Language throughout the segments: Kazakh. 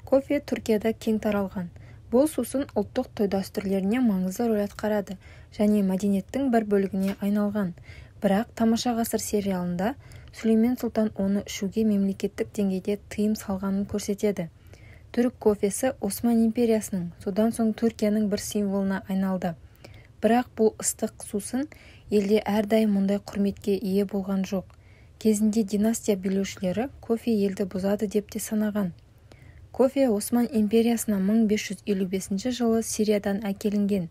Кофе Түркияда кең таралған. Бұл сусын ұлттық той дәстүрлеріне маңызды рөл атқарады және мәдениеттің бір бөлігіне айналған. Бірақ «Тамаша ғасыр» сериалында Сүлеймен сұлтан оны ішуге мемлекеттік деңгейде тыйым салғанын көрсетеді. Түрік кофесі Осман империясының, содан соң Түркияның бір символына айналды. Бірақ бұл ыстық сусын елде әрдайым мұндай құрметке ие болған жоқ. Кезінде династия билеушілері кофе елді бұзады деп те санаған. Кофе Осман империясына 1555 жылы Сириядан әкелінген.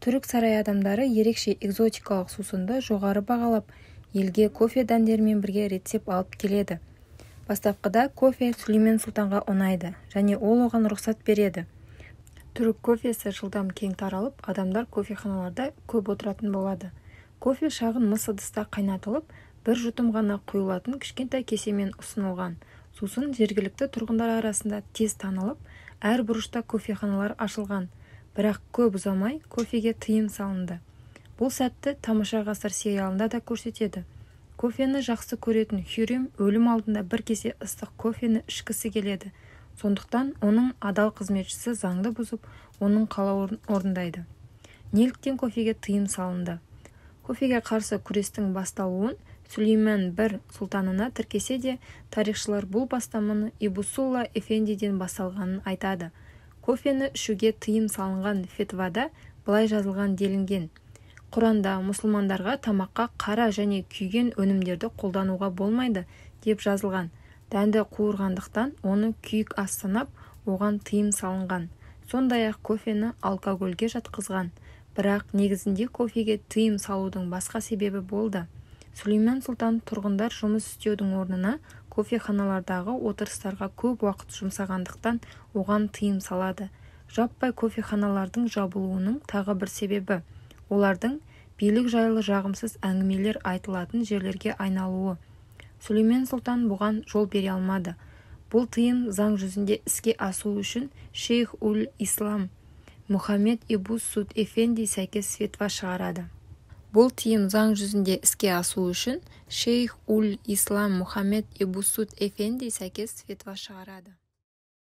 Түрік сарай адамдары ерекше экзотикалық сусынды жоғары бағалап, елге кофе дәндерімен бірге рецепт алып келеді. Бастапқыда кофе Сүлеймен сұлтанға ұнайды және ол оған рұқсат береді. Түрік кофесі жылдам кең таралып, адамдар кофеханаларда көп отыратын болады. Кофе шағын мыс ыдыста қайнатылып, бір жұтым ғана құйылатын кішкентай кесемен ұсынылған. Сусын жергілікті тұрғындар арасында тез танылып, әр бұрышта кофеханалар ашылған. Бірақ көп ұзамай кофеге тыйым салынды. Бұл сәтті «Тамаша ғасыр» сериалында да көрсетеді. Кофені жақсы көретін Хюррем өлім алдында бір кесе ыстық кофені ішкісі келеді. Сондықтан оның адал қызметшісі заңды бұзып, оның қалауын орындайды. Неліктен кофеге тыйым салынды? Кофеге қарсы күрестің басталуын Сүлеймен I сұлтанына тіркесе де, тарихшылар бұл бастаманы Ибусулла Эфендиден басталғанын айтады. Кофені ішуге тыйым салынған фетвада былай жазылған делінген: Құранда мұсылмандарға тамаққа қара және күйген өнімдерді қолдануға болмайды деп жазылған. Дәнді қуырғандықтан оны күйік ас санап, оған тыйым салынған. Сондай-ақ кофені алкогольге жатқызған. Бірақ негізінде кофеге тыйым салудың басқа себебі болды. Сүлеймен сұлтан тұрғындар жұмыс істеудің орнына кофеханалардағы отырыстарға көп уақыт жұмсағандықтан оған тыйым салады. Жаппай кофеханалардың жабылуының тағы бір себебі олардың билік жайлы жағымсыз әңгімелер айтылатын жерлерге айналуы. Сүлеймен сұлтан бұған жол бере алмады. Бұл тыйым заң жүзінде іске асуы үшін шейх-уль-ислам Мұхаммед Ибус-Суд Эфенди сәйкес фетва шығарады. Бұл тыйым заң жүзінде іске асуы үшін шейх-уль-ислам Мұхаммед Ибус-Суд Эфенди сәйкес фетва шығарады.